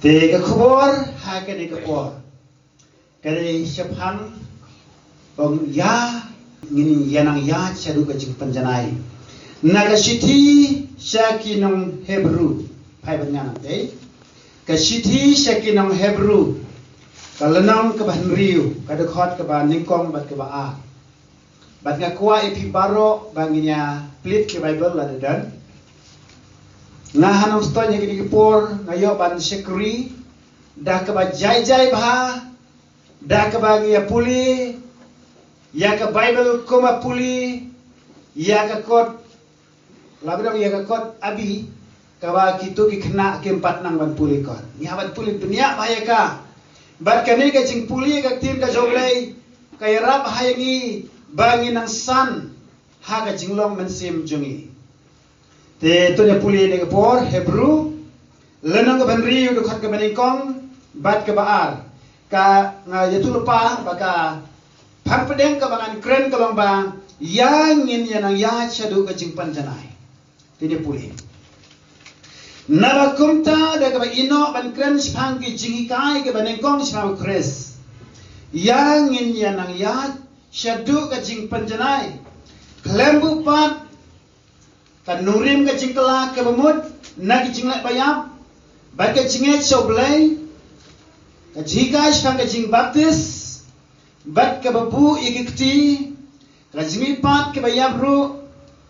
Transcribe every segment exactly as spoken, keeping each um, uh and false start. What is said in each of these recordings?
Te ka khubor ha kane ka por ka dei shaphang ba ïa ngin ïa nang ïa shaduh ka jingpynjanai. Na ka shithi sha ki nong Hebru, phai ban ngan te. Ka shithi sha ki nong Hebru, ka lynnong kaba hynriew, ka dkhot kaba nyngkong bad kaba ar. Bad nga kwah ïa phi baroh ba ngin ïa plie ki Baibl lada don. Nga ha Nongstoiñ ha kine ki por nga ïoh ban shakri da kaba jai jai bha, da kaba ngi ïa pule ïa ka Baibl, kumba pule ïa ka kot, laba dang ïa ka kot Abi, kaba kito ki khynnah kim pat nang ban pule kot. Ngi hap ban pule bniah bha ïa ka. Bad kane ka jingpule ïa ka ktien ka jong U Blei ka ïarap ha ïa ngi ba ngin nang san ha ka jinglong mynsiem jong ngi. Te to ïa pule ïa ka por Hebru, lynnong kaba hynriew, dkhot kaba nyngkong bad kaba ar. Ka, nga ïathuh lypa ba ka phang pdeng kaba ngan kren ka long ba ïa ngin ïa nang ïa shaduh ka jingpynjanai. Te ïa pule. Naba kumta da kaba ïehnoh ban kren shaphang ki jinghikai kaba nyngkong shaphang U Khrist, ïa ngin ïa nang ïa shaduh ka jingpynjanai khlem buh pat ka nongrim ka jingkylla kaba mut na ki jingleh ba ïap, bad ka jingngeit sha U Blei, ka jinghikai shaphang ka jingbaptis, bad kaba buh ïa ki kti, ka jingmihpat kaba ïap ruh,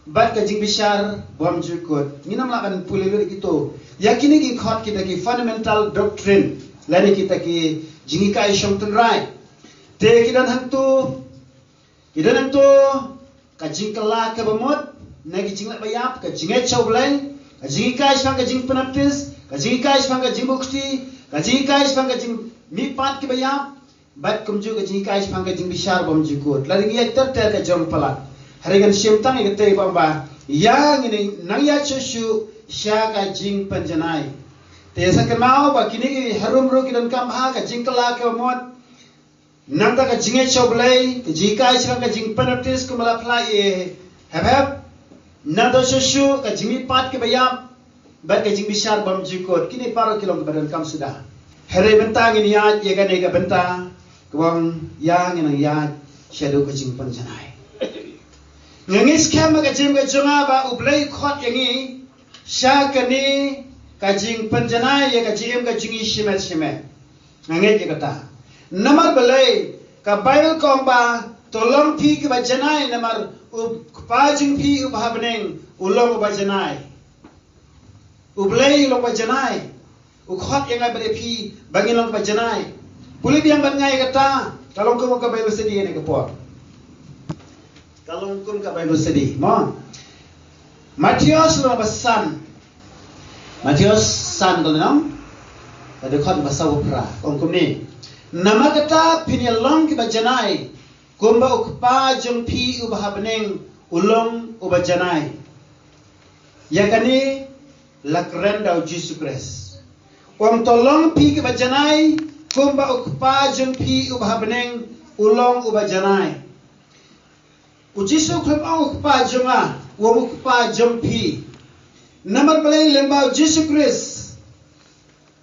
bad ka jingbishar bymjukut. Ngin ym lah ban pule lut ïa kito. Ïa kine ki khot kita ki fundamental doctrine lane kita ki jinghikai shong tynrai. Te ki don hangto, ki don hangto ka jingkylla kaba mut na ki jingleh ba ïap, ka jingngeit sha U Blei, ka jinghikai shaphang ka jingpynbaptis, ka jinghikai shaphang ka jingbuh kti, ka jinghikai shaphang ka jingmihpat kiba ïap, bad kumjuh ka jinghikai shaphang ka jingbishar bymjukut. Lada ngi ïa ter ter ka jong palat, hynrei ngan shim tang ïa katei ba ong ba ïa ngin nang ïa shuh shuh sha ka jingpynjanai. Te sa kynmaw ba kine ki harum ruh ki donkam ha ka jingkylla kaba mut. Nangta ka jingngeit sha U Blei, ka jinghikai shaphang ka jingpynbaptis kumba la phla ïa hep hep. Nangta shuh shuh ka jingmihpat kiba ïap bad ka jingbishar bymjukut. Kine baroh ki long kiba donkam suda. Hynrei mynta ngin ïaid ïa kane ka bynta kaba ong ïa ngin nang ïa shaduh ka jingpynjanai. Nga ngeit skhem ha ka jingim ka jong nga ba U Blei u khot ïa ngi sha kane ka jingpynjanai ïa ka jingim ka jong ngi shimet shimet. Nga ngeit ïa kata. Namar balei? Ka Baibl ka ong ba to long phi kiba janai namar u Kpa jong phi uba ha bneng u long uba janai. U Blei u long uba janai. U khot ïa nga bad ïa phi ba ngin long kiba janai. Pule biang bad nga ïa kata. Ka long kum ka Baibl study ïa kane ka por. Ka long kum ka Baibl study mo. Mathaios lynnong ba san. Mathaios san ka lynnong, ka dkhot ba saw phra, ka ong kumne. Namar kata phin ïa long kiba janai kumba u Kpa jong phi uba ha bneng u long uba janai. Ïa kane la kren da u Jisu Khrist. U ong to long phi kiba janai kumba u Kpa jong phi uba ha bneng u long uba janai. U Jisu khlem ong u Kpa jong nga, u ong u Kpa jong phi. Namar balei? Lyngba u Jisu Khrist.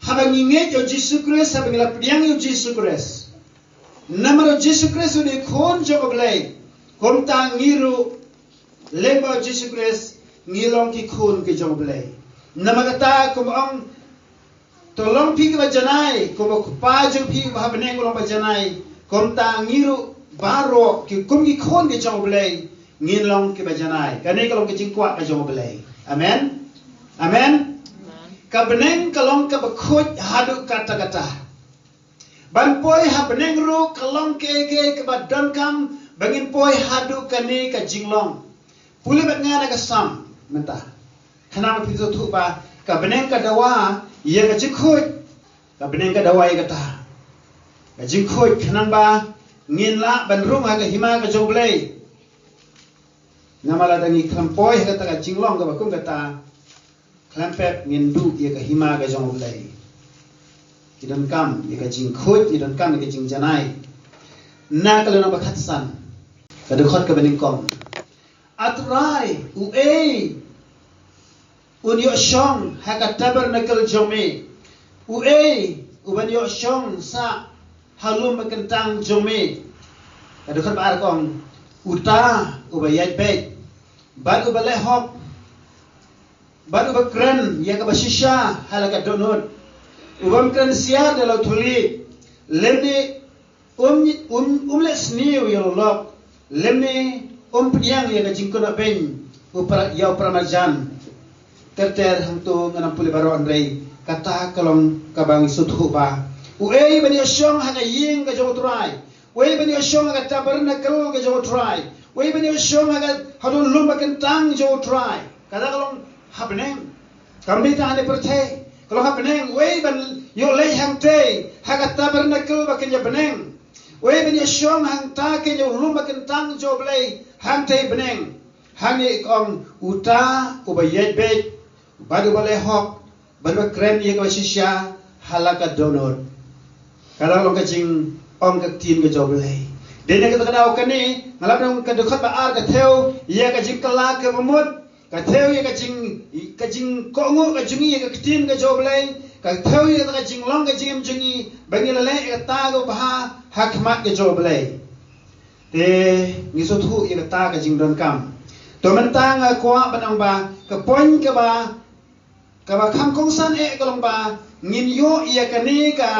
Haba ngi ngeit ïa u Jisu Khrist, haba ngi la pdiang ïa u Jisu Khrist. Namar u Jisu Khrist u dei khun jong u Blei. Kumta ngi ruh lyngba u Jisu Khrist ngi long ki khun ki jong u Blei. Namar kata kumba ong to long phi kiba janai, kumba u Kpa jong phi uba ha bneng u long ba janai, kumta ngi ruh baroh ki kum ki khun ki jong u Blei ngin long kiba janai. Kane ka long ka jingkwah ka jong u Blei. Amen. Amen. Ka bneng ka long kaba khuid haduh katta katta. Ban poi ha bneng ruh ka long kaei kaei kaba donkam ba ngin poi haduh kane ka jinglong. Pule bad nga na ka Salm mynta. Khnang ba phin sngewthuh ba ka bneng ka dawa ïa ka jingkhuid. Ka bneng ka dawa ïa kata ka jingkhuid khnang ba ngin lah ban rung ha ka hima ka jong u Blei. Namar lada ngi khlem poi ha kata ka jinglong kaba kum kata, khlem pep ngin duh ïa ka hima ka jong u Blei. Ngi donkam ïa ka jingkhuid, ngi donkam ïa ka jingjanai. Na ka lynnong ba khatsan, ka dkhot kaba nyngkong. A Trai, uei un ïoh shong ha ka tabernacle jong me? Uei uban ïoh shong sah ha lum ba kyntang jong me? Ka dkhot ba ar ka ong, uta uba ïaid beit bad uba leh hok bad uba kren ïa kaba shisha ha la ka dohnud, u bym kren siar da la u thylliej, lymne um, um, um leh sniew ïa u lok, lymne um pdiang ïa ka jingkynnoh beiñ u pra, ïa u paramarjan. Ter ter hangto ngan ym pule baroh hynrei kata ka long kaba ngi sngewthuh ba uei ban ïoh shong ha ka ïing ka jong u Trai, uei ban ïoh shong ha ka tabernacle ka jong u Trai, uei ban ïoh shong ha ka, ha u lum ba kyntang jong u Trai. Kata ka long ha bneng. Kam dei tang ha ne pyrthei, ka long ha bneng. Uei ban ïoh leit hangtei ha ka tabernacle ba kynja bneng, uei ban ïoh shong hangta kynja u lum ba kyntang jong u Blei hangtei bneng. Hangne ka ong, uta uba ïaid beit bad uba leh hok bad uba kren ïa kaba shisha ha la ka dohnud. Kata long ka jingong ka ktien ka jong u Blei. Dei na kata ka daw kane nga la ong ka dkhot ba ar ka thew ïa ka jingkylla kaba mut, ka thew ïa ka jing, ka jingkohnguh ka jong ngi ïa ka ktien ka jong u Blei, ka thew ïa ka jinglong ka jingim jong ngi ba ngi la leh ïa kata kaba bha ha khmat ka jong u Blei. Te ngi sngewthuh ïa kata ka jingdonkam. To mynta nga kwah ban ong ba ka point kaba, kaba kham kongsan eh ka long ba ngin ïoh ïa kane ka,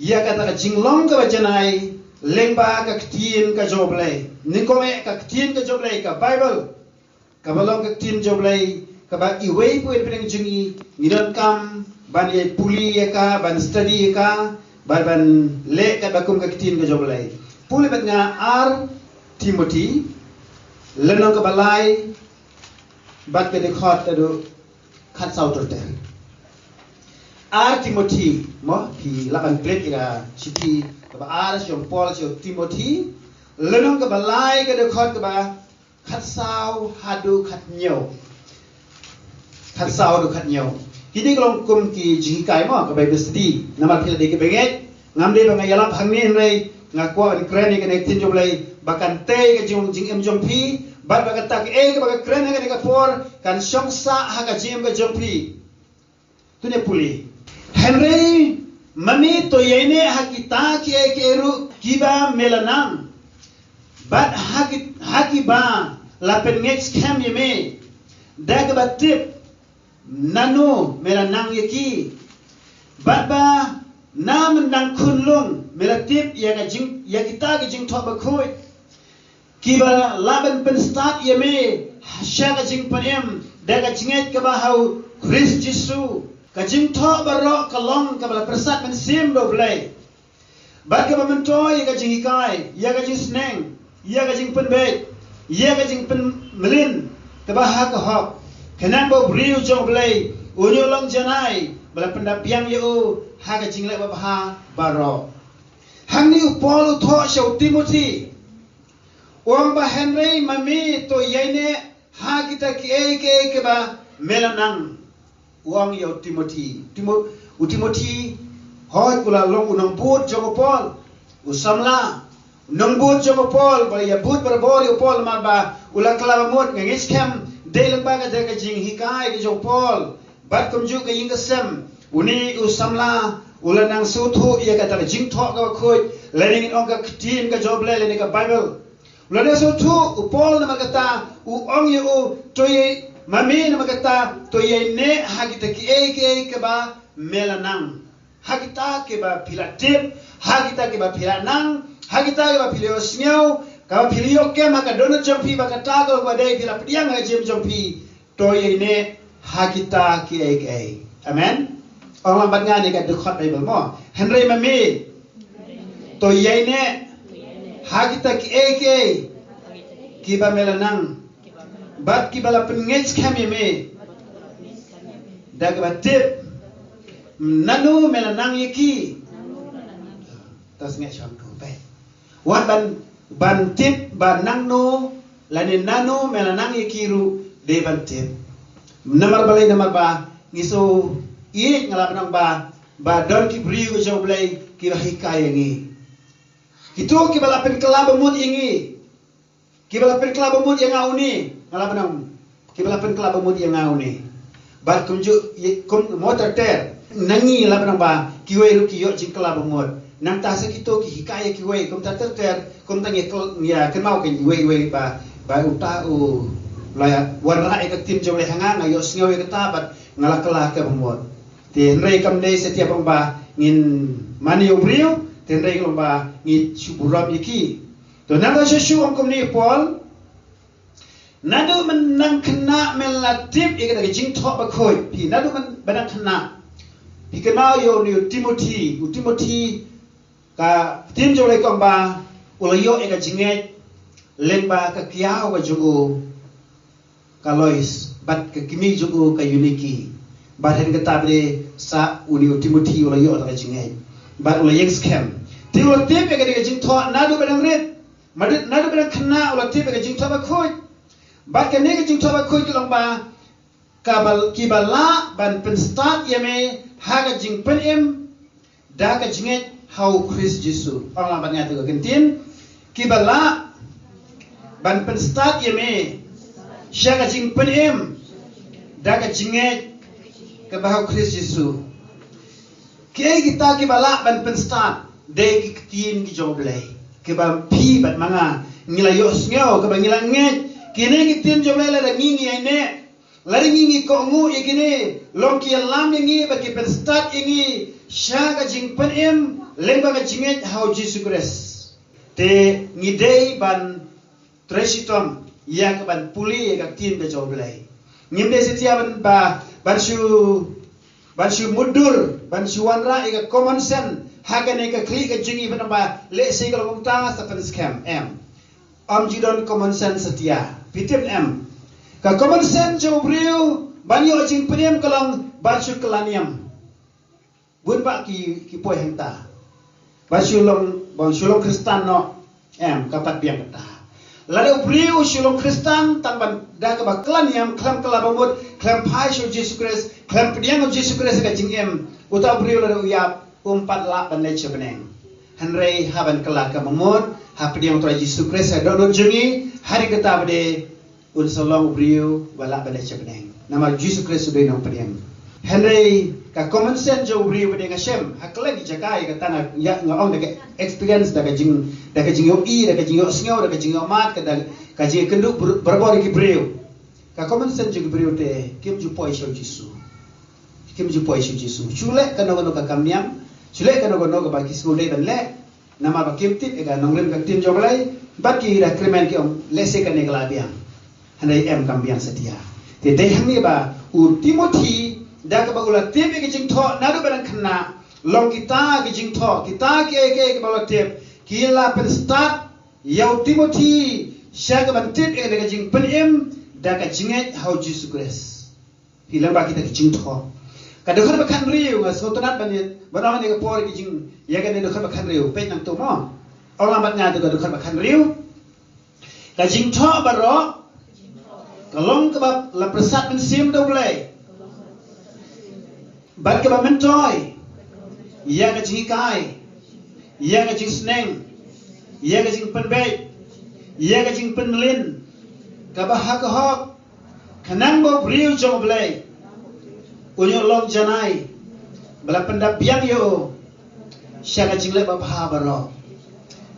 ïa kata ka jinglong kaba janai lyngba ka ktien ka jong u Blei. Nyngkong eh ka ktien ka jong u Blei, ka Baibl. Kaba long ka ktien jong u Blei kaba iwei pa iwei na pdeng jong ngi ngi donkam ban ïa pule ïa ka, ban study ïa ka, ban, ban leh katba kum ka ktien ka jong u Blei. Pule bad nga ar Timothy lynnong kaba lai bad ka dkhot ka dkhot khatsaw ter ter. Ar Timothy, mo, phi lah ban klik ïa ka shithi kaba ar jong Paul sha u Timothy, lynnong kaba lai ka dkhot kaba khatsaw haduh khathynñiew. Khatsaw haduh khathynñiew. Kine ki long kum ki jinghikai mo, ka Bible study. Namar phi la dei ki bangeit, ngam dei ba nga ïalap hangne hynrei nga kwah ban kren ïa kane ka ktien jong u Blei ba kan tei ka jing, jingim jong phi, bad ba kata kaei kaba nga kren ha kane ka por kan shong sah ha ka jingim ka jong phi. To ngin pule. Hynrei ma me to ïaineh ha kita kiei kiei ruh kiba me la nang, bad ha ki, ha kiba la pynngeit skhem ïa me, da kaba tip nano me la nang ïa ki, bad ba na myndang khunlung me la tip ïa ka jing, ïa kita ki jingthoh bakhuid kiba lah ban pynstad ïa me sha ka jingpynim da ka jingngeit kaba ha u Khrist Jisu. Ka jingthoh baroh ka long kaba la pyrsad mynsiem da u Blei, bad kaba myntoi ïa ka jinghikai, ïa ka jingsneng, ïa ka jingpynbeit, ïa ka jingpynmlien kaba ha ka hok, khnang ba u briew jong u Blei un ïoh long janai ba la pyndap biang ïa u ha ka jingleh babha baroh. Hangne u Paul u thoh sha u Timothy, u ong ba hynrei ma me to ïaineh ha kita kiei kiei kiba me la nang. U ong ïa u Timothy. Timo-, u Timothy, hooid u la long u nongbud jong u Paul, u samla, u nongbud jong u Paul, ba ïa bud barabor ïa u Paul namar ba u la kylla ba mut, nga ngeit skhem dei lyngba kata ka jinghikai ka jong u Paul bad kumjuh ka ïing ka sem, une u samla u la nang sngewthuh ïa kata ka jingthoh kaba khuid, lane ngin ong ka ktien ka jong u Blei lane ka Baibl. U la nang sngewthuh u Paul namar kata u ong ïa u, to ïa, ma me namar kata to ïaineh ha kita kiei kiei kiba me la nang. Ha kita kiba phi la tip, ha kita kiba phi la nang, ha kita kiba phi la ïohsngew, kaba phi la ïoh kem ha ka dohnud jong phi ba kata kaba dei phi la pdiang ha ka jingim jong phi. To ïaineh ha kita kiei kiei. Amen. Ong lang bad nga ne ka dkhot Baibl mo. Hynrei ma me to ïaineh ha kita kiei kiei kiba me la nang, bad kiba la pynngeit skhem ïa me, da kaba tip nano me la nang ïa ki. Ta sngewthuh sham tu peit. Wat ban, ban tip ba nangno lane nano me la nang ïa ki ruh dei ban tip. Namar balei? Namar ba ngi shu ïeit, nga la pynang ba, ba don ki briew ka jong u Blei kiba hikai ïa ngi. Kito kiba la pynkylla ba mut ïa ngi. Kiba la pynkylla ba mut ïa nga une, nga la pynang, kiba la pynkylla ba mut ïa nga une. Bad kumjuh ïa, kum mo ter ter. Na ngi la ba nang ba kiwei ruh ki ïoh jingkylla ba mut. Nangta sa kito ki hikai ïa kiwei kumta ter ter, kumta ngi kyl-, ngi ïa kynmaw ka wei wei ba, ba uta u la wanrah ïa ka ktien jong u Blei ha nga, nga ïohsngew ïa kata bad nga la kylla ka ba mut. Te hynrei kam dei satia ba ngin mane ïa u briew, te hynrei ka long ba ngi shu burom ïa ki. To nangta shu shu ong kumne Paul, naduh mynba nang khynnah men la tip ïa ka jingthoh bakhuid. Phi naduh mynba nang khynnah. Phi kynmaw ïa une u Timothy, u Timothy ka ktien jong u Blei ka ong ba u la ïoh ïa ka jingngeit lyngba ka kiaw ka jong u ka Lois bad ka kmie jong u ka Eunike. Bad hynrei kata ba dei sa une u Timothy u la ïoh ïa ka jingngeit bad u la ïeng skhem. Te u la tip ïa ka dei ka jingthoh naduh ba dang rit. Naduh, naduh ba dang khynnah u la tip ïa ka jingthoh bakhuid. Bad kane ka jingthoh bakhuid ka long ba ka ba, ki ba lah ban pynstad ïa me ha ka jingpynim da ka jingngeit ha u Khrist Jisu. Ong lang bad nga to ka kyntien. Ki ba lah ban pynstad ïa me sha ka jingpynim da ka jingngeit kaba ha u Khrist Jisu. Kiei kita ki ba lah ban pynstad? Dei ki ktien ki jong u Blei kiba phi bad ma nga ngi la ïohsngew, kiba ngi la ngeit. Kine ki ktien jong u Blei lada ngi ngi ïaineh, lada ngi ngi kohnguh ïa kine, long ki ïalam ïa ngi bad ki pynstad ïa ngi sha ka jingpynim lyngba ka jingngeit ha u Jisu Khrist. Te ngi dei ban trei shitom ïa ka ban pule ïa ka ktien ka jong u Blei. Ngim dei satia ban ba, ban shu, ban shu mutdur, ban shu wanrah ïa ka common sense ha kane ka khlieh ka jong ngi, ban ba leh shi ka long kumta sa pynskhem, em. Ym ju don common sense satia. Phi tip em? Ka common sense jong u briew ban ïoh jingpynim ka long ban shu kylla niam. Bun bah ki, ki poi hangta. Ba shu long, ba shu long Khristan noh. Em, ka pat biang kata. Lada u briew u shu long Khristan tang ban da kaba kylla niam, khlem kylla ba mut, khlem phai sha u Jisu Khrist, khlem pdiang u Jisu Khrist ka jingim, uta u briew lada u ïap um pat lah ban leit sha bneng. Hynrei ha ban kylla kaba mut, ha pdiang u Trai Jisu Khrist ha dohnud jong ngi, ha ri kata ba dei un sa long u briew ba lah ban leit sha bneng. Namar u Jisu Khrist u dei u nongpynim. Hynrei ka common sense jong u briew ba dei, nga shem ha kylleng ki jaka, ïa kata nga, ïa nga ong da ka experience, da ka jing, da ka jingïohi, da ka jingïohsngew, da ka jingïohmad, ka da ka jingïakynduh bar-, barabor ïa ki briew. Ka common sense jong ki briew te kim ju poi sha u Jisu. Kim ju poi sha u Jisu. Shu leh kano kano ka kam niam, shu leh kano kano kaba ki sngewdei ban leh. Namar ba kim tip ïa ka nongrim ka ktien jong u Blei, bad ki da kyrmen ki ong lehse kane ka la biang. Hynrei em, kam biang satia. Te dei hangne ba u Timothy da kaba u la tip ïa ka jingthoh naduh ba dang khynnah, long kita ki jingthoh, kita kiei kiei kiba u la tip, ki la pynstad ïa u Timothy sha ka ban tip ïa ka jingpynim da ka jingngeit ha u Jisu Khrist. Phi leh ba kita ki jingthoh. Ka dkhot ba khathynriew, nga sngewtynnat ban ïa, ban ong ïa ka por ki jing, ïa kane dkhot ba khathynriew, peit nangto mo. Ong lang bad nga to ka dkhot ba khathynriew. Ka jingthoh baroh ka long kaba la pyrsad mynsiem da u Blei. Bad kaba myntoi ïa ka jinghikai, ïa ka jingsneng, ïa ka jingpynbeit, ïa ka jingpynmlien kaba ha ka hok, khnang ba u briew jong u Blei un ïoh long janai ba la pyndap biang ïa u sha ka jingleh babha baroh.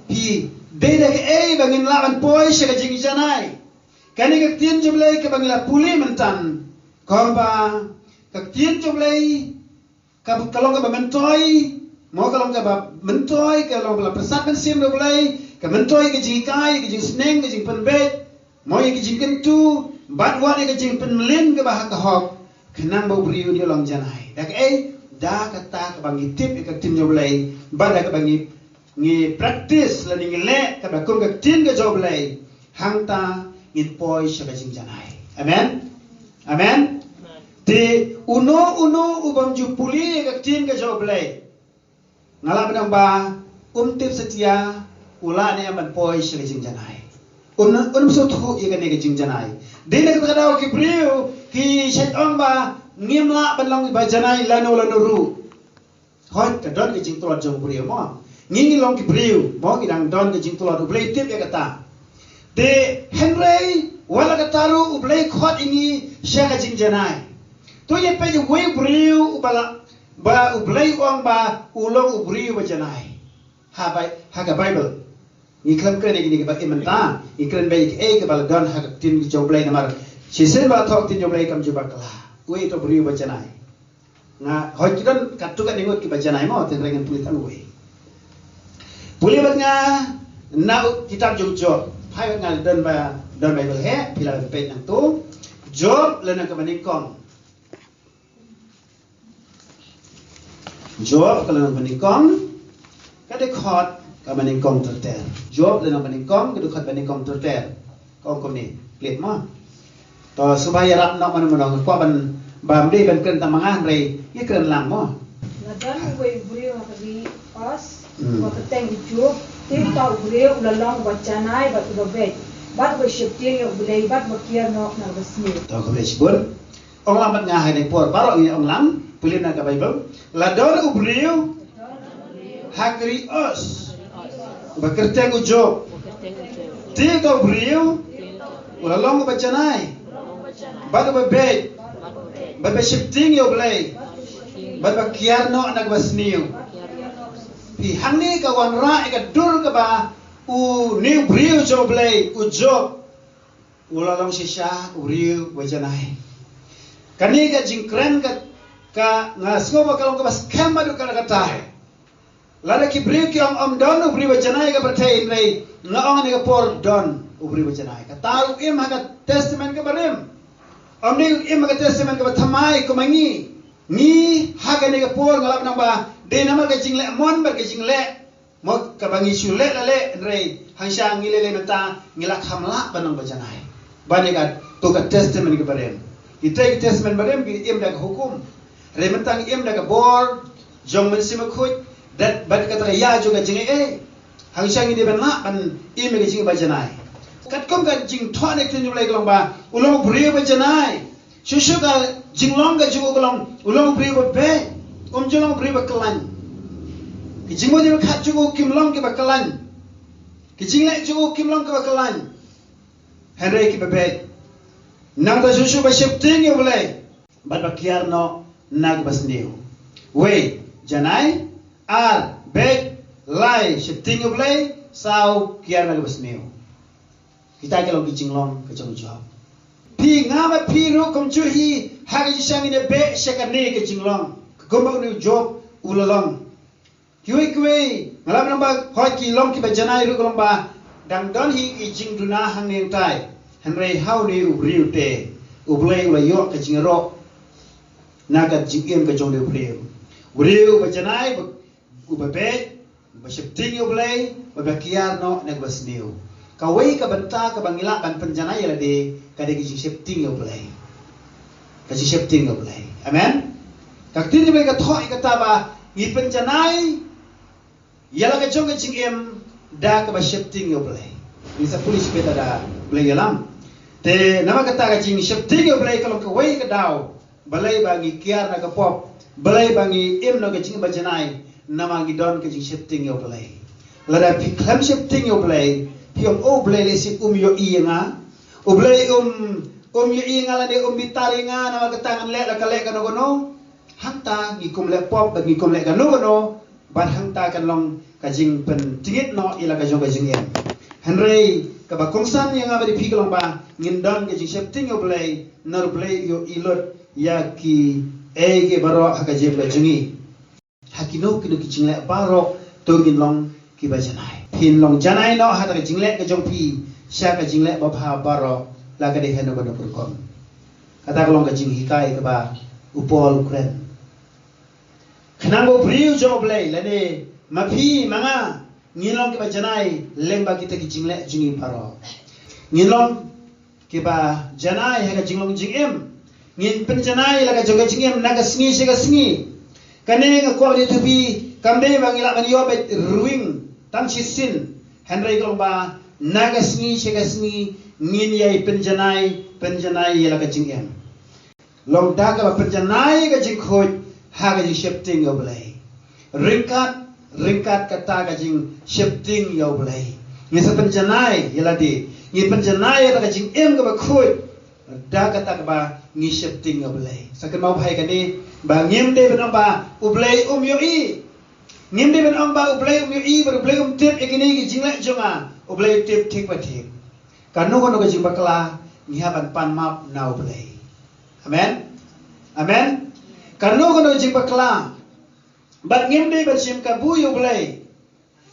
Phi, dei da kaei ba ngin lah ban poi sha ka jingjanai? Kane ka ktien jong u Blei kaba ngi la pule mynta ka ong ba ka ktien jong u Blei ka, ka long kaba myntoi, mo, ka long kaba myntoi, ka long ba la pyrsad mynsiem da u Blei, ka myntoi ka jinghikai, ka jingsneng, ka jingpynbeit, mo, ïa ka jingkyntu, bad wat ïa ka jingpynmlien kaba ha ka hok, khnang ba u briew un ïoh long janai. Da kaei? Da kata kaba ngi tip ïa ka ktien jong u Blei, bad da kaba ngi ngi practice lane ngi leh kaba kum ka ktien ka jong u Blei, hangta ngin poi sha ka jingjanai. Amen. Amen. Te uno uno u bym ju pule ïa ka ktien ka jong u Blei, nga lah ban ong ba um tip satia u lah ne em ban poi sha ka jingjanai. Um, um sngewthuh ïa kane ka jingjanai. Dei na kata ka daw ki briew ki shait ong ba ngim lah ban long ba janai lano lano ruh. Hooid, ka don ka jingtlot jong u briew mo. Ngi ngi long ki briew mo, ngi dang don ka jingtlot, u Blei tip ïa kata. Te hynrei wat la katta ruh u Blei khot ïa ngi sha ka jingjanai. To ïa peit uwei u briew uba la, Ba U Blei u ong ba u long u briew ba janai. Ha bai, ha ka Bible. Ngi khlem kren ïa kine kiba im mynta, ngi kren beit ïa kiei kiba la don ha ka ktien jong U Blei namar shisien ba la thoh ktien jong U Blei kam ju bakla. Uei uto u briew ba janai? Nga hoi ki don katto katne ngut kiba janai mo, te ngan pule tang uei. Pule bad nga na u kitab jong Job. Phai bad nga, don ba, don Bible heh, phi lah ban peit nangto. Job lynnong kaba nyngkong. Job ka lynnong ba nyngkong, ka dkhot kaba nyngkong ter ter. Job lynnong ba nyngkong, ka dkhot ba nyngkong ter ter. Ka ong kumne, klet mo. To, sngewbha ïarap noh mano mano, nga kwah ban, ba ym dei ban kren tang ma nga hynrei ïa kren lang mo. La don uwei u briew ha ka ri Uz, hmm, uba kyrteng u Job, te uta u briew u la long uba janai bad uba beit, bad uba sheptieng ïa U Blei bad uba kiar noh na kaba sniew. To, khublei shibun. Ong lang bad nga ha kane ka por, baroh ngi ong lang, pule na ka Bible. La don u briew ha ka ri Uz, uba kyrteng u Job. Te uta u briew u la long uba janai bad uba beit bad uba sheptieng ïa U Blei bad uba kiar noh na kaba sniew. Phi, hangne ka wanrah ïa ka dur kaba une u briew jong U Blei, u Job, u la long shisha u briew ba janai. Kane ka jingkren ka, ka nga sngew ba ka long kaba skhem haduh katta katta. Lada ki briew ki ong ym don u briew ba janai ha ka pyrthei, hynrei nga ong ha kane ka por don u briew ba janai. Kata ruh im ha ka Testament kaba rim. Ym dei im ha ka Testament kaba thymmai kum ma ngi. Ngi ha kane ka por nga lap nang ba dei namar ka jingleh mon bad ka jingleh mo, kaba ngi shu leh la leh, hynrei hangta ngi leh leh mynta ngi la kham lah ban long ba janai. Ban ïa kato ka Testament kaba rim. Kita ki Testament ba rim ki im da ka hukum. Hynrei mynta ngi im da ka bor jong u Mynsiem Bakhuid, da bad kata ka ïa jong ka jingaiei. Hangta ngi dei ban lah ban im ïa ka jingim ba janai. Katkum ka jingthoh na ka ktien U Blei ka long ba u long u briew ba janai. Shuh shuh ka jinglong ka jong u ka long, u long u briew ba beit, um ju long u briew ba khlaiñ. Ki jingmut jingpyrkhat jong u kim long kiba khlaiñ. Ki jingleh jong u kim long kiba khlaiñ. Hynrei kiba beit. Nangta shuh shuh ba sheptieng ïa U Blei bad ba kiar noh na kaba sniew. Wei, janai, ar, beit, lai, sheptieng ïa U Blei, saw, kiar na kaba sniew. Kita ki long ki jinglong ka jong u Job. Phi, nga bad phi ruh kumjuh hi, ha ka jingshisha ngin ïa beh sha kane ka jinglong, ka kumba une u Job u la long. Kiwei kiwei, nga lap nang ba hooid ki long kiba janai ruh ka long ba dang don hi ki jingduna hangne hangtai. Hynrei ha une u briew te U Blei u la ïoh ka jingïaroh na ka jingim ka jong une u briew. U briew uba janai, uba, uba beit, uba sheptieng ïa U Blei, uba kiar noh na kaba sniew. Kawei ka bynta kaba ngi lah ban pynjanai ïa lade ka dei ka jingsheptieng ïa U Blei. Ka jingsheptieng ïa U Blei. Amen. Ka ktien U Blei ka thoh ïa kata ba ngi pynjanai ïa la ka jong ka jingim da kaba sheptieng ïa U Blei. Ngi sa pule shibit lada U Blei ïalam. Te namar kata ka jingsheptieng ïa U Blei ka long kawei ka daw. Balei ba ngi kiar na ka pop, balei ba ngi im na ka jingim ba janai, namar ngi don ka jingsheptieng ïa U Blei. Lada phi khlem sheptieng ïa U Blei, phi ong, "O Blei, lehse um ïohi ïa nga. U Blei um, um ïohi ïa nga lane um bitar ïa nga, namar kata ngan leh la ka leh kano kano." Hangta ngi kum leh pop bad ngi kum leh kano kano, bad hangta kan long ka jingpynjngit noh ïa la ka jong ka jingim. Hynrei kaba kongsan ïa nga bad ïa phi ka long ba ngin don ka jingsheptieng ïa U Blei, namar U Blei u ïohi lut ïa kiei kiei baroh ha ka jingim ka jong ngi. Ha kino kino ki jingleh baroh to ngin long kiba janai. Phin long janai noh ha ka jingleh ka jong phi sha ka jingleh babha baroh, la ka dei hano kano ka rukom. Kata ka long ka jinghikai kaba u Paul u kren. Khnang ba u briew jong U Blei lane ma phi ma nga ngin long kiba janai lyngba kita ki jingleh jong ngi baroh. Ngin long kiba janai ha ka jinglong jingim. Ngin pynjanai la ka jong ka jingim na ka sngi sha ka sngi. Kane nga kwah ban ïathuh ïa phi, kam dei ba ngi lah ban ïoh beit ruwing tang shisien. Hynrei ka long ba na ka sngi sha ka sngi ngin ïai pynjanai, pynjanai ïa la ka jingim. Long da kaba pynjanai ka jingkhuid ha ka jingsheptieng ïa U Blei. Ryngkat, ryngkat kata ka jingsheptieng ïa U Blei, ngi sa pynjanai ïa lade, ngi pynjanai ïa ka jingim kaba khuid da kata kaba ngi sheptieng ïa U Blei. Sa kynmaw bha ïa kane, Ba ngim dei ban ong ba U Blei um ïohi. Ngim dei ban ong ba U Blei um ïohi, ba U Blei um tip ïa kine ki jingleh jong nga. U Blei u tip thik ba thik. Kano kano ka jingbakla ngi hap ban pan map na U Blei. Amen. Amen. Kano kano ka jingbakla, bad ngim dei ban shim kabu ïa U Blei.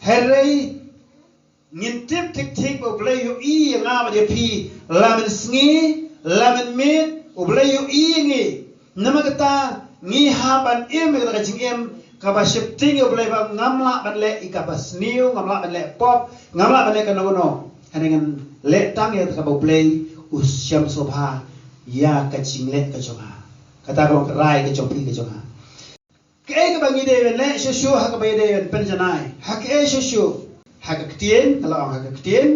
Hynrei ngin tip thik thik ba U Blei u ïohi ïa nga bad ïa phi, la mynsngi la mynmiet U Blei u ïohi ïa ngi. Namar kata ngi hap ban im ïa kata ka jingim kaba sheptieng ïa U Blei ba ngam lah ban leh ïa kaba sniew, ngam lah ban leh pop, ngam lah ban leh kano kano. Hynrei ngan leh tang ïa kata kaba U Blei u sngewsih bha ïa ka jingleh ka jong nga. Kata ka long ka rai ka jong phi ka jong nga. Kaei kaba ngi dei ban leh shuh shuh ha kaba ïadei ban pynjanai? Ha kaei shuh shuh? Ha ka ktien, ka la ong ha ka ktien,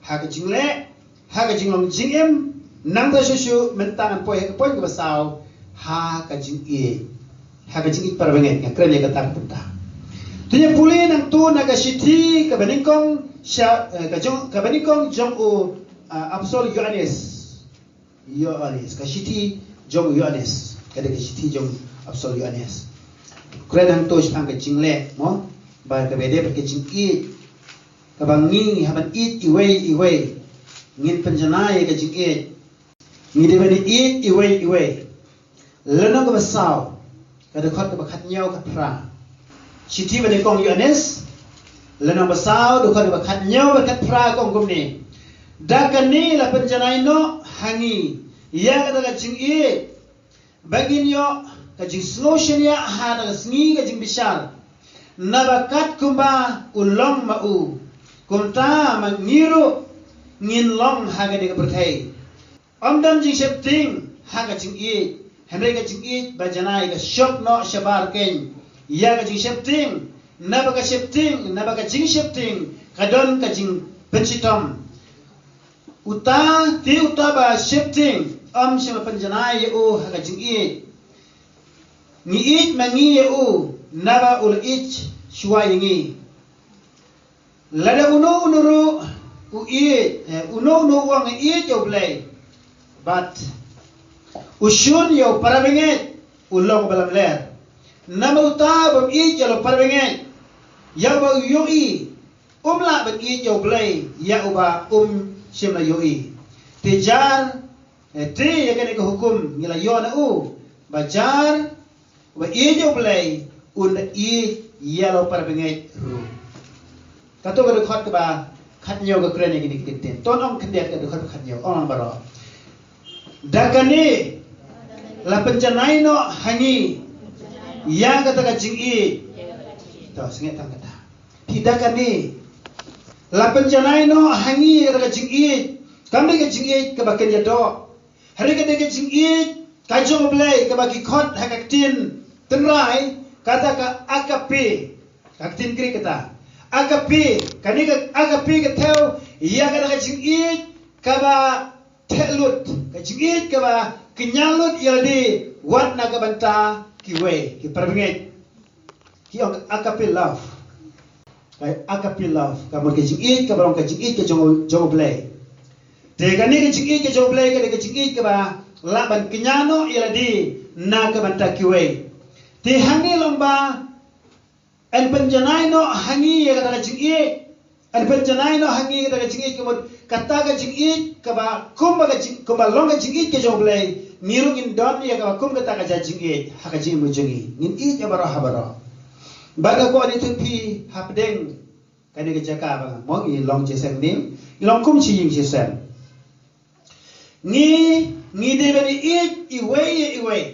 ha ka jingleh, ha ka jinglong jingim, nangta shuh shuh mynta ngan poi ha ka point kaba saw, ha ka jingïeit. Ha ka jingïeit para bangeit, nga kren ïa kata ka bynta. To ngin pule nangta na ka shithi kaba nyngkong sha, eh, ka jong, kaba nyngkong jong u, ah, Apostol Ïoannis. Ïoannis, ka shithi jong Ïoannis, ka dei ka shithi jong Apostol Ïoannis. Kren hangto shaphang ka jingleh, mo? Ba kaba ïadei bad ka jingïeit. Kaba ngi hap ban ïeit iwei iwei. Ngin pynjanai ïa ka jingïeit. Ngi dei ban ïeit iwei iwei. Lynnong kaba saw, ka dkhot kaba khathynñiew khatphra. Shithi ba nyngkong Ïoannis, lynnong ba saw, dkhot kaba khathynñiew bad khatphra ka ong kumne. Da kane la pynjanai noh ha ngi ïa kata ka jingïeit, ba ngin ïoh ka jingsngew shaniah ha kata ka sngi ka jingbishar. Naba kat kumba u long ma u, kumta ma ngi ruh ngin long ha kane ka pyrthei. Ym don jingsheptieng ha ka jingïeit, hynrei ka jingïeit ba janai ka shop noh shabar keiñ ïa ka jingsheptieng, naba ka sheptieng, naba ka jingsheptieng ka don ka jingpynshitom. Uta, te uta ba sheptieng ym shym la pynjanai ïa u ha ka jingïeit. Ngi ïeit ma ngi ïa u, naba u la ïeit shuwa ïa ngi. Lada uno uno ruh u ïeit, eh, uno uno u ong ïeit ïa U Blei, bad u shun ïa u para bangeit, u long ba lamler. Namar uta bym ïeit ïa u para bangeit, ïa uba u ïohi, um lah ban ïeit ïa U Blei ïa uba um shym la ïohi. Te jar, eh, te ïa kane ka hukum ngi la ïoh na u, ba jar uba ïeit ïa U Blei un da ïeit ïa u para bangeit ruh. Kato ka dkhot kaba khathynñiew ka kren ïa kine ki kyntien. To ngin ong khyndiat ka dkhot khathynñiew, ong lang baroh. Da kane la pynjanai noh ha ngi ïa kata ka jingïeit. To, sngewthuh tang kata. Te da kane la pynjanai noh ha ngi ïa kata ka jingïeit. Kam dei ka jingïeit kaba kynja doh. Hynrei ka dei ka jingïeit ka jong U Blei kaba ki khot ha ka ktien tynrai, kata ka agape. Ka ktien Greek kata. Agape, kane ka agape ka thew ïa kata ka jingïeit kaba theh lut, ka jingïeit kaba kñia lut ïa lade wat na ka bynta kiwei, ki para bangeit. Ki ong agape love. Ka agape love, ka mut ka jingïeit kaba long ka jingïeit ka jong, jong U Blei. Te kane ka jingïeit ka jong U Blei ka dei ka jingïeit kaba lah ban kñia noh ïa lade na ka bynta kiwei. Te hangne long ba yn pynjanai noh ha ngi ïa kata ka jingïeit. Yn pynjanai noh ha ngi ïa kata ka jingïeit, ka mut kata ka jingïeit kaba kumba ka jing, kumba long ka jingïeit ka jong U Blei, ngi ruh ngin don ïa kaba kum kata ka jingïeit ha ka jingim jong ngi. Ngin ïeit ïa baroh ha baroh. Bad ka kwah ïathuh phi hapdeng kane ka jaka ba nga, mo, ngi long shisien ne, ngi long kum shi ïing shisien. Ngi, ngi dei ban ïeit iwei ïa iwei.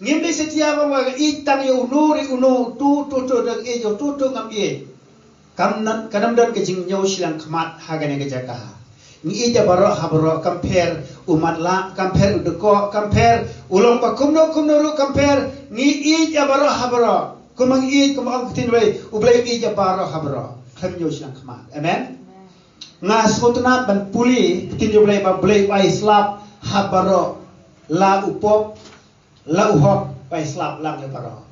Ngim dei satia ba nga ïeit tang ïa uno re uno, uto, uto, uto, dang ïeit ïa uto, uto ngam ïeit. Kam nan, kam don ka jingñiew shiliang khmat ha kane ka jaka. Ngi ïeit ïa baroh ha baroh, kam pher u matlah, kam pher u dkoh, kam pher u long ba kumno kumno ruh, kam pher. Ngi ïeit ïa baroh ha baroh. Kumba ngi ïeit, kumba ong ka ktien U Blei, U Blei u ïeit ïa baroh ha baroh. Khlem ñiew shiliang khmat. Amen. Nga sngewtynnat ban pule ka ktien U Blei ba U Blei u ai slap ha baroh, la u pop, la u hok, u ai slap lang ïa baroh.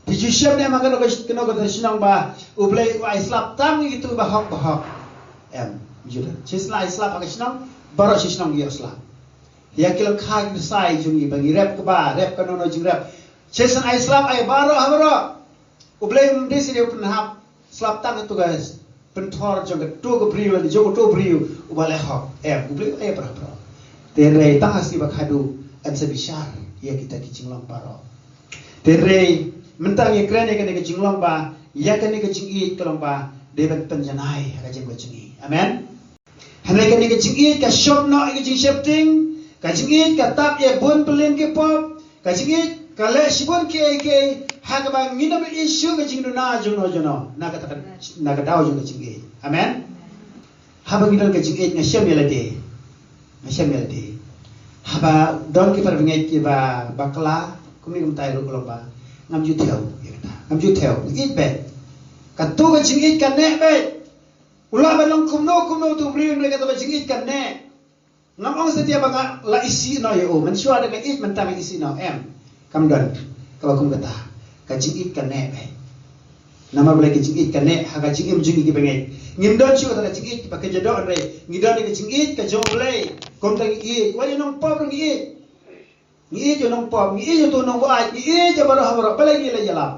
Phi ju shem ne em ha kano ka, kano ka shnong ba U Blei u ai slap tang ïa kitu ba hok, ba hok? Em, ju don. Shi sla ai slap ha ka shnong, baroh shi shnong ïoh slap. Ïa ki lyngkha ki sai jong ngi ba ngi rep kaba, rep kano kano jingrep. Shisien ai slap ai baroh ha baroh. U Blei um dei shisha u pynhap slap tang ïa tu ka pynthor jong ka tu ka briew lane jong ka tu briew uba leh hok. Em, U Blei u ai baroh baroh. Te hynrei tang ha shisha ba khadduh yn sa bishar ïa kita ki jinglong baroh. Te hynrei mynta ngi kren ïa kane ka jinglong ba, ïa kane ka jingïeit ka long ba dei ban pynjanai ha ka jingmut jong ngi. Amen. Hynrei kane ka jingïeit ka shop noh ïa ka jingsheptieng, ka jingïeit ka tap ïa bun pyrlin ki pop, ka jingïeit ka leh shibun kiei kiei, ha kaba ngin ym ïohi shuh ka jingduna jong no jong no, na kata ka, na ka daw jong ka jingïeit. Amen. Haba ngi don ka jingïeit nga shem ïa lade. Nga shem ïa lade. Haba don ki para bangeit kiba bakla, kumne kumtai ruh ka long ba ngam ju thew ïa kata. Ngam ju thew. Ïeit beit. Kato ka jingïeit ka neh beit. U lah ban long kumno kumno tu briew hynrei kato ka jingïeit ka neh. Ngam ong satia ba nga la isih noh ïa u, mynshuwa da nga ïeit mynta nga isih noh, em. Kam don kaba kum kata. Ka jingïeit ka neh beit. Namar balei ka jingïeit ka neh ha ka jingim jong ngi ki bangeit. Ngim don shuh kata ka jingïeit ba kynja doh hynrei ngi don ka jingïeit ka jong U Blei. Kumta ngi ïeit, wat ïa u nongpop ruh ngi ïeit. Ngi ïeit ïa u nongpop, ngi ïeit ïa uto u nongbuaid, ngi ïeit ïa baroh ha baroh, balei ngi leit ïalap?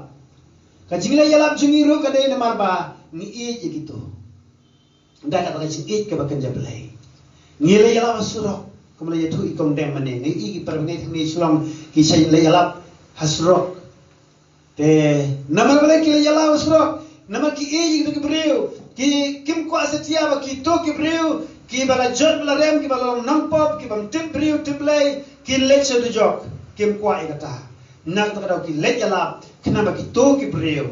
Ka jingleit ïalap jong ngi ruh ka dei namar ba ngi ïeit ïa kito. Da kata ka jingïeit kaba kynja Blei. Ngi leit ïalap ha surok, kumba la ïathuh i Kong Dem mynne, ngi ïeit ki para bangeit hangne Shillong ki shait leit ïalap ha surok. Te namar balei ki leit ïalap ha surok? Namar ki ïeit ïa kito ki briew. Ki kim kwah satia ba kito ki briew kiba la jot ba la rem, kiba la long nongpop, kiba ym tip briew tip Blei, kin leit sha dujok. Kim kwah ïa kata. Na kata ka daw ki leit ïalap khnang ba kito ki briew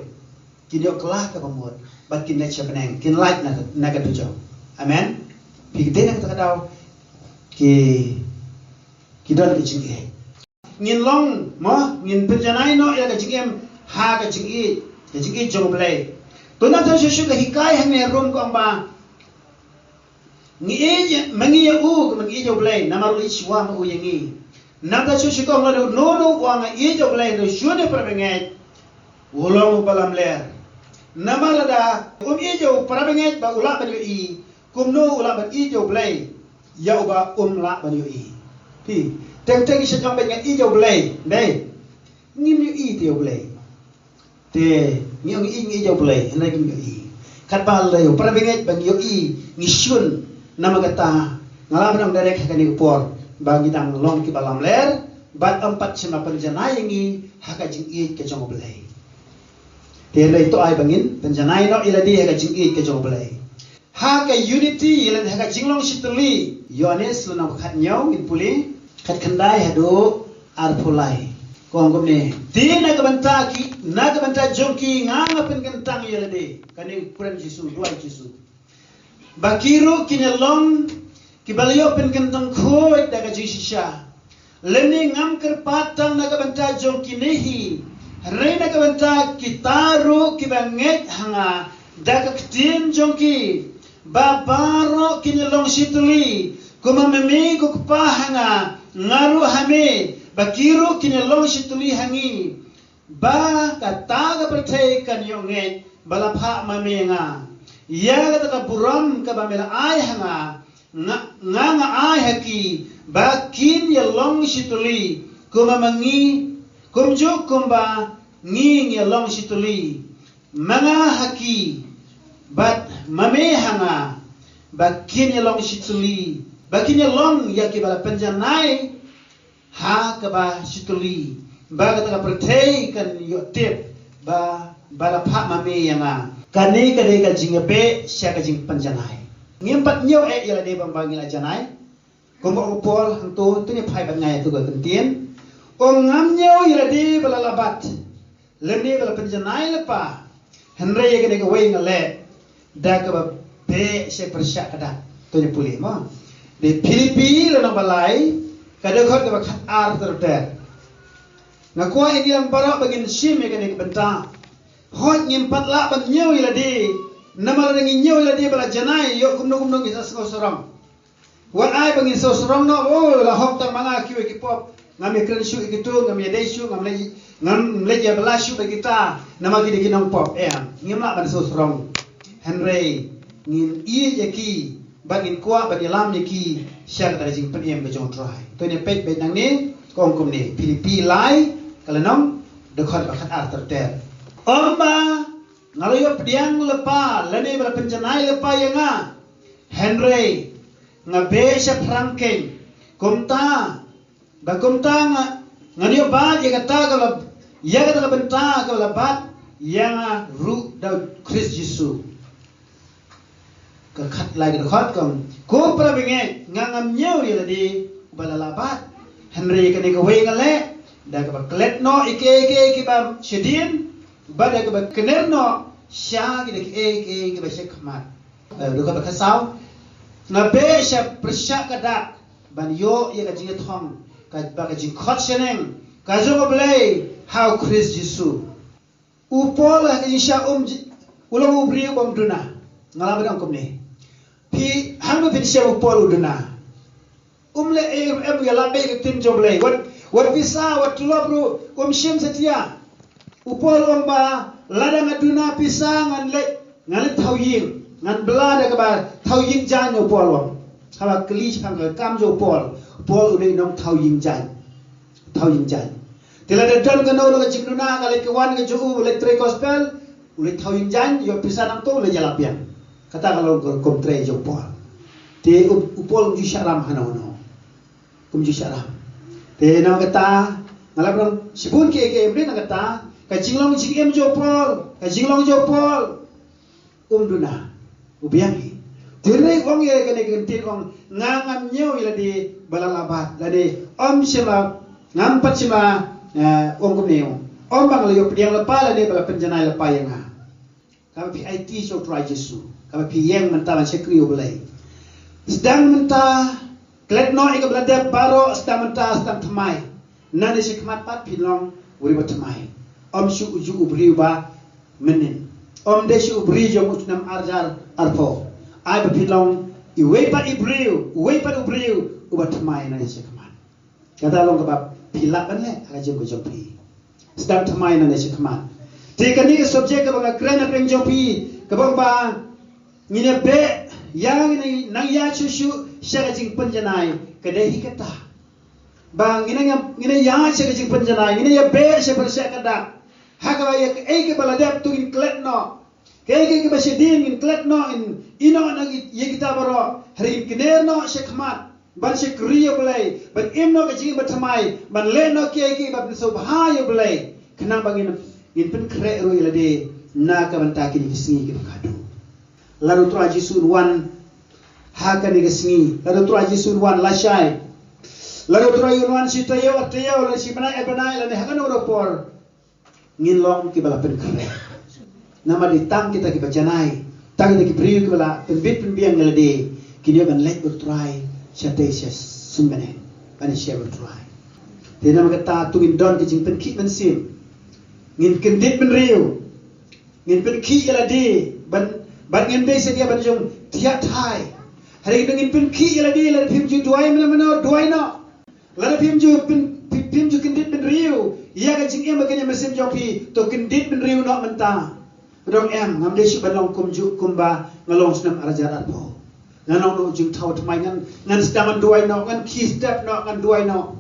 kin ïoh kylla kaba mut bad kin leit sha bneng, kin lait na, na ka dujok. Amen. Phi, ka dei na kata ka daw ki, ki don ka jingïeit. Ngin long mo, ngin pynjanai noh ïa ka jingim ha ka jingïeit, ka jingïeit jong U Blei. To nangta shuh shuh ka hikai hangne ha Rom ka ong ba ngi ïeit ma ngi ïa u, ma ngi ïeit ïa U Blei, namar u la ïeit shuwa ma u ïa ngi. Nangta shuh shuh ka ong lada uno uno u ong nga ïeit ïa U Blei, hynrei u shun ïa u para bangeit, u long uba lamler. Namar lada um ïeit ïa u para bangeit ba u lah ban ïohi, kumno u lah ban ïeit ïa U Blei ïa uba um lah ban ïohi? Phi, teng teng ngi shait ong ba nga ïeit ïa U Blei, dei. Ngim ïohi te ïa U Blei. Te ngi ong ngi ïeit, ngi ïeit ïa U Blei, hynrei ngim ïohi. Katba lei u para bangeit ba ngi ïohi, ngi shun. Namar kata nga lah ban ong direct ha kane ka por ba ngi dang long kiba lamler bad ym pat shym la pynjanai ïa ngi ha ka jingïeit ka jong U Blei. Te hynrei to ai ba ngin pynjanai noh ïa lade ha ka jingïeit ka jong U Blei. Ha ka unity, lane ha ka jinglong shitylli. Ïoannis lynnong ba khathynñiew, ngin pule, khatkhyndai haduh arphew lai. Ka ong kumne, te na ka bynta ki, na ka bynta jong ki nga, nga pynkyntang ïa lade. Kane u kren Jisu, duwai Jisu. Ba ki ruh kin ïa long kiba la ïoh pynkyntang khuid da ka jingshisha. Lymne ngam kyrpad tang na ka bynta jong kine hi, hynrei na ka bynta kita ruh kiba ngeit ha nga da ka ktien jong ki, ba baroh kin ïa long shitylli, kumba ma me ko Kpa ha nga, nga ruh ha me, ba ki ruh kin ïa long shitylli ha ngi. Ba kata ka pyrthei kan ïoh ngeit ba la phah ma me nga. Ïa kata ka burom kaba me la ai ha nga, nga, nga, nga ai ha ki, ba kin ïa long shitylli, kumba ma ngi, kumjuh kumba ngi ngi ïa long shitylli. Ma nga ha ki, bad ma me ha nga, ba kin ïa long shitylli, ba kin ïa long ïa kiba la pynjanai ha kaba shitylli, ba kata ka pyrthei kan ïoh tip ba, ba la phah ma me ïa nga. Kane ka dei ka jingïabeh sha ka jingpynjanai. Ngim pat ñiew eh ïa lade ba, ba ngi la janai. Kumba ong u Paul hangto, to ngin phai bad nga ïa tu ka ktien. Ong ngam ñiew ïa lade ba la lah bat, lymne ba la pynjanai lypa. Hynrei ïa kane kawei nga leh da kaba beh sha pyrshah ka dak. To ngin pule mo. Dei Philippi lynnong ba lai, ka dkhot kaba khatar ter ter. Nga kwah ïa ngi lang baroh ba ngin shim ïa kane ka bynta. Hooid ngim pat lah ban ñiew ïa lade. Namar lada ngi ñiew ïa lade ba la janai, ïoh kumno kumno ngi sa sngew sarong. Wat ai ba ngin sngew sarong noh, oh, la hok tang ma nga kiwei ki pop. Ngam ïakren shuh ïa kito, ngam ïadei shuh, ngam leit, ngam leit ïabylla shuh bad kita. Namar ki dei ki nongpop, em. Ngim lah ban sngew sarong. Hynrei ngin ïeit ïa ki Ba ngin kwah ban ïalam ïa ki sha kata ka jingpynim ka jong U Trai. To ngin peit beit nangne, ka ong kumne, Philippi lai, ka lynnong, dkhot ba khatar ter ter. Ym ba nga la ïoh pdiang lypa lane ba la pynjanai lypa ïa nga, hynrei nga beh shaphrang keiñ, kumta, ba kumta nga, ngan ïoh bat ïa kata ka la, ïa kata ka bynta ka la bat ïa nga ruh da U Khrist Jisu. Ka khatlai ka dkhot ka ong, ko para bangeit, nga ngam ñiew ïa lade uba la lah bat, hynrei kane kawei nga leh, da kaba klet noh ïa kiei kiei kiba shadien, bad da kaba kner noh sha ki da kiei kiei kiba shakhmat. Eh, dkhot ba khatsaw, nga beh sha pyrshah ka dak ban ïoh ïa ka jingïathong, ka, ba ka jingkhot shaneng ka jong U Blei ha U Khrist Jisu. U Paul ha ka jingshisha um ji-, u long u briew bym duna. Nga lah ban ong kumne. Phi, hangno phin shem u Paul u duna? Um leh ei ruh em, u ïalap beit ïa ka ktien jong U Blei. Wat, wat pisa, wat tulop ruh um shim satia. U Paul u ong ba lada nga duna pisa ngan leit, ngan leit thaw ïing, ngan bla da kaba thaw ïing jaiñ, u Paul u ong. Haba kylli shaphang ka kam jong u Paul, u Paul u dei u nongthaw ïing jaiñ. Thaw ïing jaiñ. Te lada don kano kano ka jingduna, ka leit ka wan ka jong u, u leit trei gospel, u leit thaw ïing jaiñ, ïoh pisa nangto u leit ïalap biang. Kata ka long ka rukom trei jong u Paul. Te u, u Paul um ju shah ram hano hano. Um ju shah ram. Te namar kata, nga lah ban ong shibun kiei kiei, hynrei namar kata ka jinglong jingim jong u Paul, ka jinglong jong u Paul, um duna, u biang hi. Te hynrei u ong ïa kane ka ktien, u ong, nga ngam ñiew ïa lade ba la lah bat, lane ym shym la, ngam pat shym la, eh, u ong kumne, u ong, ym ba nga la ïoh pdiang lypa lane ba la pynjanai lypa ïa nga. Kaba phi aiti sha U Trai Jisu, kaba phi ïeng mynta ban shakri U Blei, sdang mynta, klet noh ïa kaba la dep baroh, sdang mynta, sdang thymmai. Nangne shakhmat pat phin long u briew ba thymmai. Ym shu u ju u briew ba mynnin. Ym dei shu u briew jong u snem ar hajar arphew. Ai ba phin long iwei pat i briew, uwei pat u briew uba thymmai nangne shakhmat. Kata long kaba phi lah ban leh ha ka jingim ka jong phi. Sdang thymmai nangne shakhmat. Te kane ka subject kaba nga kren hapdeng jong phi, kaba ong ba ngin ïa beh, ïa ngin ïa nang ïaid shuh shuh sha ka jingpynjanai, ka dei hi kata. Ba ngin ïa, ngin ïa ïaid sha ka jingpynjanai, ngin ïa beh sha pyrshah ka dak. Ha kaba ïa kaei kaba la dep to ngin klet noh. Kaei kaei kaba shadien ngin klet noh, ngin ïehnoh na ïa kita baroh. Hynrei ngin kner noh shakhmat ban shakri ïa U Blei, ban im noh ka jingim ba thymmai, ban leh noh kiei kiei ba pynsngewbha ïa U Blei. Khnang ba ngin, ngin pynkhreh ruh ïa lade na ka bynta kine ki sngi kiba khadduh. Lada U Trai Jisu un wan ha kane ka sngi, lada U Trai Jisu un wan lashai, lada U Trai un wan shi taïew, ar taïew, lane shi bnai, ar bnai, lane ha kano kano ka por, ngin long kiba la pynkhreh. Namar dei tang kita kiba janai, tang kita ki briew kiba la pynbit pynbiang ïa lade, kin ïoh ban leit bad U Trai shatei sha suiñ bneng, ban ïashem bad U Trai. Te namar kata to ngin don ka jingpynkhih mynsiem. Ngin kyndit bynriew. Ngin pynkhih ïa lade ban, ban ngim dei satia ban jong thiah thai. Hynrei ngin pynkhih ïa lade, lada phim ju duwai mynno mynno, duwai noh. Lada phim ju pyn-, phim, phim ju kyndit bynriew ïa ka jingim ba kane mynsiem jong phi, to kyndit bynriew noh mynta. Dang em, ngam dei shuh ban long kumjuh kumba nga long snem ar hajar arphew. Ngan long noh jingthaw thymmai, ngan, ngan sdang ngan duwai noh, ngan khie step noh, ngan duwai noh.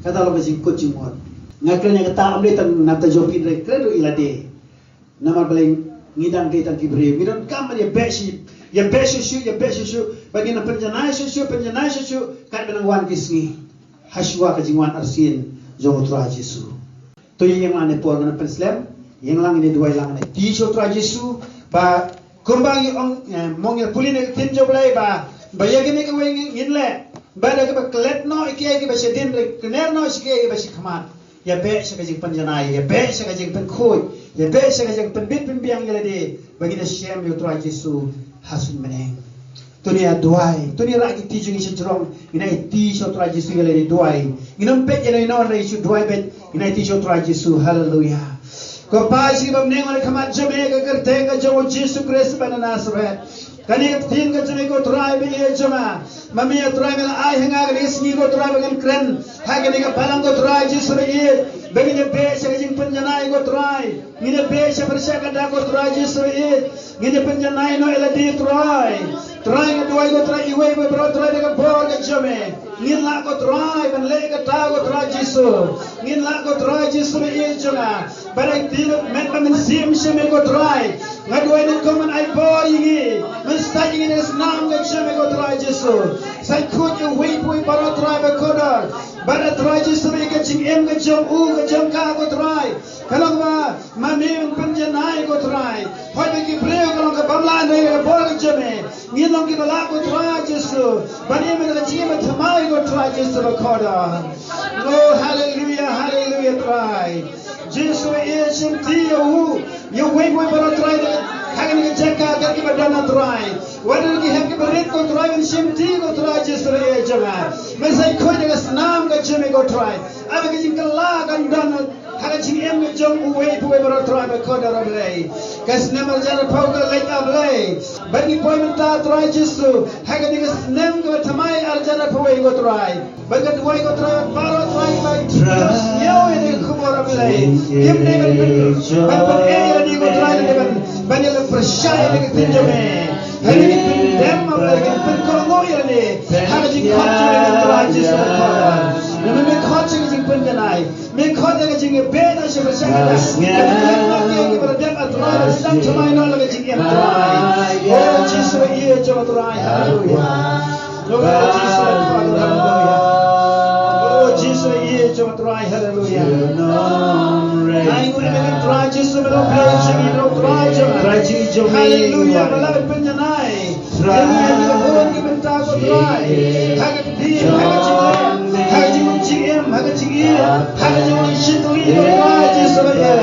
Kata long ka jingkut jingmut. Nga kren ïa kata ym dei tang na bynta jong phi, hynrei kren ruh ïa lade. Namar balei ngi dang dei tang ki briew, ngi donkam ban ïa beh shi, ïa beh shuh shuh, ïa beh shuh shuh, ba ngin pynjanai shuh shuh, pynjanai shuh shuh, kat ba nang wan ki sngi. Hashwa ka jingwan arsien jong U Trai Jisu. To ïa ïeng lang ne por ngan pynslem, ïeng lang ne duwai lang ne kti sha U Trai Jisu, ba kumba ngi ong, eh, mo ngi pule na ka ktien jong U Blei ba, ba ïa kine kiwei ngin leh, ba da kaba klet noh ïa kiei kiba shadien, da kner noh ïa kiei kiba shakhmat. Ïa beh sha ka jingpynjanai, ïa beh sha ka jingpynkhuid, ïa beh sha ka jingpynbit pynbiang ïa lade, ba ngin ïashem ïa U Trai Jisu ha suiñ bneng. To ngin ïa duwai, to ngin ïa rah ki kti jong ngi sha jrong, ngin ïa kti sha U Trai Jisu ïa lade duwai. Ngin ym peit ïa lade noh, ngin shu duwai beit, ngin ïa kti sha U Trai Jisu, haleluya. Ko Pa, shi bym neng wan ha khmat jong me, ka kyrteng ka jong U Jisu Khrist ba na Nasareth. Kane ka ktien ka jong me ko Trai ba ïeit jong nga. Ma me ko Trai me la ai ha nga kane ka sngi ko Trai ba ngan kren ha kane ka balang ko Trai Jisu ba ïeit. Ba ngin ïa beh sha ka jingpynjanai ko Trai. Ngin ïa beh sha pyrshah ka dak ko Trai Jisu ba ïeit. Ngin ïa pynjanai noh ïa lade Trai. Trai nga duwai ko Trai iwei iwei baroh Trai da ka bor ka jong me. Ngin lah ko Trai ban leh kata ko Trai Jisu. Ngin lah ko Trai Jisu na ïa jong nga. Ba dei ti met ba mynsiem sha me ko Trai. Nga duwai ne ko man ai bor ïa ngi. Mynstad ïa ngi na snam ka jong me ko Trai Jisu. Sa khuid iwei iwei baroh Trai ba kordor. Ba da Trai Jisu ïa ka jingim ka jong u ka jong ka ko Trai. Ka long ba ma me ban pynjanai ko Trai. Hoi ba ki briew ka long ka bym lah ne ka bor ka jong me. Ngin long ki ba lah ko Trai Jisu. Ban im ïa ka jingim ba thymmai ko Trai Jisu ba kordor. Oh haleluya haleluya Trai. Jisu ïa shim ti ïa u. Ïa wei wei baroh Trai da ha kane ka jaka ka ki ba don na Trai. Wat ki hep ki ba rit ko Trai ban shim ti ko Trai Jisu ïa jong nga. Me sa khuid ïa ka snam ka jong me ko Trai. Aba ka jingkylla kan don ha ka jingim ka jong uwei pa uwei baroh Trai ba kordor Blei. Ka snem ar hajar arphew ka leit A Blei. Bad ngi poi mynta Trai Jisu ha kane ka snem kaba thymmai ar hajar arphew wei ko Trai. Bad nga duwai ko Trai baroh Trai ba ki sngewthuh ïa kane ka khubor A Blei. Kim dei ban pyn ban pyneh ïa kane ko Trai lane ban ban ïa la pyrshah ïa kane ka ktien jong me. Hynrei kin pyndem A Blei, kin pynkohnguh ïa kane ha ka jingkhot jong me Trai Jisu ba kordor. Namar me khot sha ka jingpynjanai. Me khot ïa ka jingïabeh na sha pyrshah ka dak. Ka jingïabeh na ki, ki ba la dep, A Trai, ba sdang thymmai noh la ka jingim, Trai. O Jisu, ïa jong, Trai. Haleluya. O Jisu, Trai. Haleluya. O Jisu, ïa jong, Trai. Haleluya. Ai nguh ïa me, Trai Jisu, me long Blei jong ngi, me long Trai jong ngi. Trai jong ngi. Haleluya. Me la pynjanai. Trai. Ïa ngi ha kane ka bynta ko Trai. Ha ka ktien, ha ka jingleh, ha ka jingim, ha ka jingim, ha ka jingim shitli ko Trai Jisu ba ïa.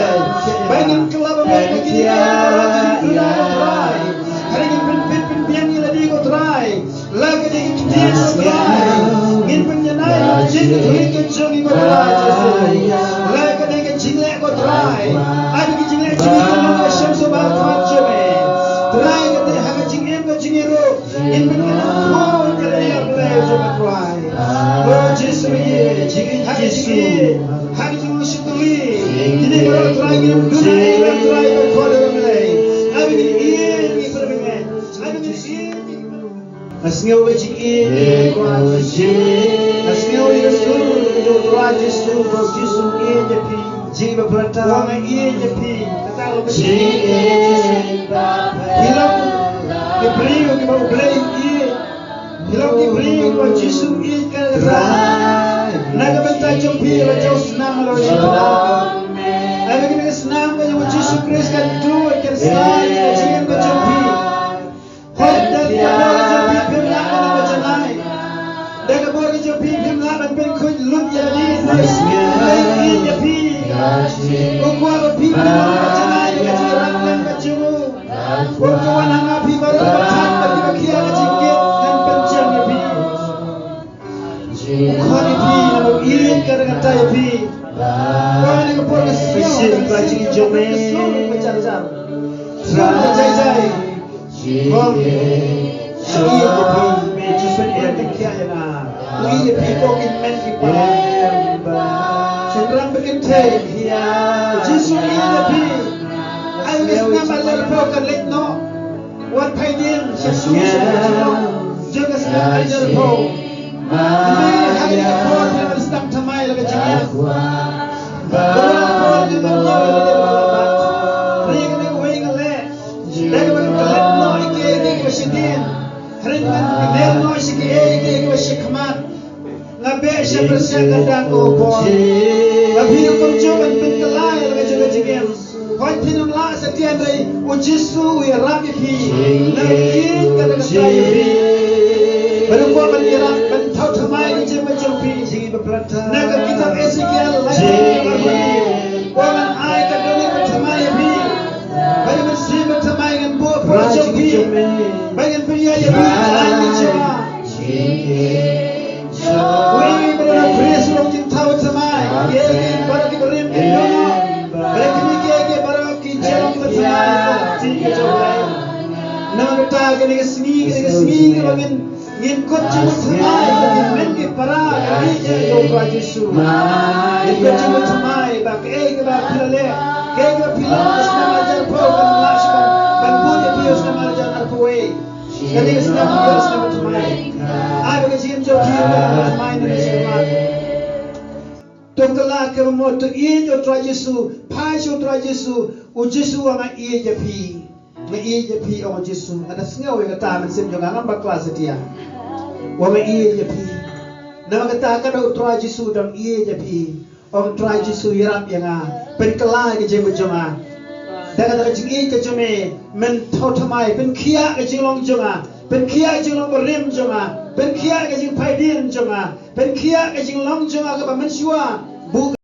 Ba ngin kylla ba ngin ïa ko Trai. Ha ka jingpynbit pynbiang ïa lade ko Trai. La ka dei ka ktien ko Trai. Ngin pynjanai ka jingim ka jong ngi ko Trai Jisu. La ka dei ka jingleh ko Trai. Ai ka jingleh jong ngi ka long ka shem sha ba ka jong me. Trai ka dei ha ka jingim ka jong ngi ruh. Ngin pynkylla khun ïa lade A Blei jong nga Trai. O Jisu ïa, ha ka jingim, ha ka jingim shitli. Kine baroh Trai ngin duwai ïa Trai ba kordor A Blei. Aba ngin ïeit ïa phi, aba ngin ïeit ïa phi. Nga sngew ka jingïeit ïa Trai Jisu. Nga sngew ïa ka sur ka jong Trai Jisu, Trai Jisu ïeit ïa phi. Jingïeit ba pyrta. Nga ïeit ïa phi. Kata ka long ka jingïeit. Phi long ki briew kiba U Blei u ïeit. Phi long ki briew kiba U Jisu u ïeit ka kata. Na ka bynta jong phi la jong snam la jong phi. Ai ba kane ka snam ka jong U Jisu Khrist kan duh kan sai ka jingim ka jong phi. Hooid, da ka bor ka jong phi phim lah ban pynjanai. Da ka bor ka jong phi phim lah ban pynkhuid lut ïa lade. Hooid, ïeit ïa phi. U kwah ba phi phim lah ban pynjanai ïa ka jingïarap lem ka jong u. U kwah wan ha nga phi baroh ba thait bad kiba khia ka jingkit ngan pynjem ïa phi. U khot ïa phi, u ïeit ka dang kata ïa phi. Kane ka por ka sngew ka jingïeit jong me. Ka sur ka jar jar. Sur ka jai jai. Kong, u ïeit ïa phi, me Jisu ïeit ïa phi, ïa nga. U ïeit ïa phi, ko ki kmie ki kpa. Shynrang ba kynthei. Jisu ïeit ïa phi. Ai, u ïeit ïa nga ba leh pho ka leit noh. Wan phai dien sha shnong sha shnong jong ka shnong Aijarphew. Hynrei ha kane ka por phi la sdang thymmai la ka jingim. Ka wan ka por phi la wan la ka jingim. Hynrei kane kawei nga leh. Dei kaba ngan klet noh ïa kiei kiei kiba shadien. Hynrei ngan klet noh sha kiei kiei kiba shakhmat. Nga beh sha pyrshah ka dak ka bor. Ba phi kumjuh ban pynkylla ïa la ka jong ka jingim. Hooid phin ym lah satia hynrei u Jisu u ïarap ïa phi. Na ka ïeit ka dang kata ïa phi. Ba u kwah ban ïarap ban thaw thymmai ka jingim ka jong phi. Na ka kitab Esekiel lai arphew. Kwah ban ai ka dohnud ban thymmai ïa phi. Ba ïa mynsiem ban thymmai ngan buh pyrshah jong phi. Ba ngan pynïaid ïa phi. Ai ka jingim. Uei ba don ha Khrist u long jingthaw thymmai. Kiei kiei baroh kiba rim kin don. Bad kine kiei kiei baroh ki jong ka thymmai ka jong ka. Namar kata kane ka sngi, kane ka sngi kaba ngin, ngin kut jingmut thymmai, ngin men ki para, ka ri jong ka Jisu. Ngin kut jingmut thymmai ba kaei kaba phi la leh, kaei kaba phi la leh, ka snem Aijarphew kan lah shuh ban, ban bud ïa phi. Ka ba mo to ïeit ïa u Trai Jisu, phai sha u Trai Jisu, u Jisu u ong nga ïeit ïa phi. Nga ïeit ïa phi, ong u Jisu. Nga da sngew ïa kata mynsiem jong nga, ngam bakla satia. U ong nga ïeit ïa phi. Namar kata ka da u Trai Jisu u dang ïeit ïa phi. Ong Trai Jisu ïarap ïa nga. Pynkylla ïa ka jingmut jong nga. Da kata ka jingïeit ka jong me, men thaw thymmai, pynkhiah ka jinglong jong nga. Pynkhiah ka jinglong barim jong nga. Pynkhiah ka jingpait dien jong nga. Pynkhiah ka jinglong jong nga kaba mynshuwa. Buh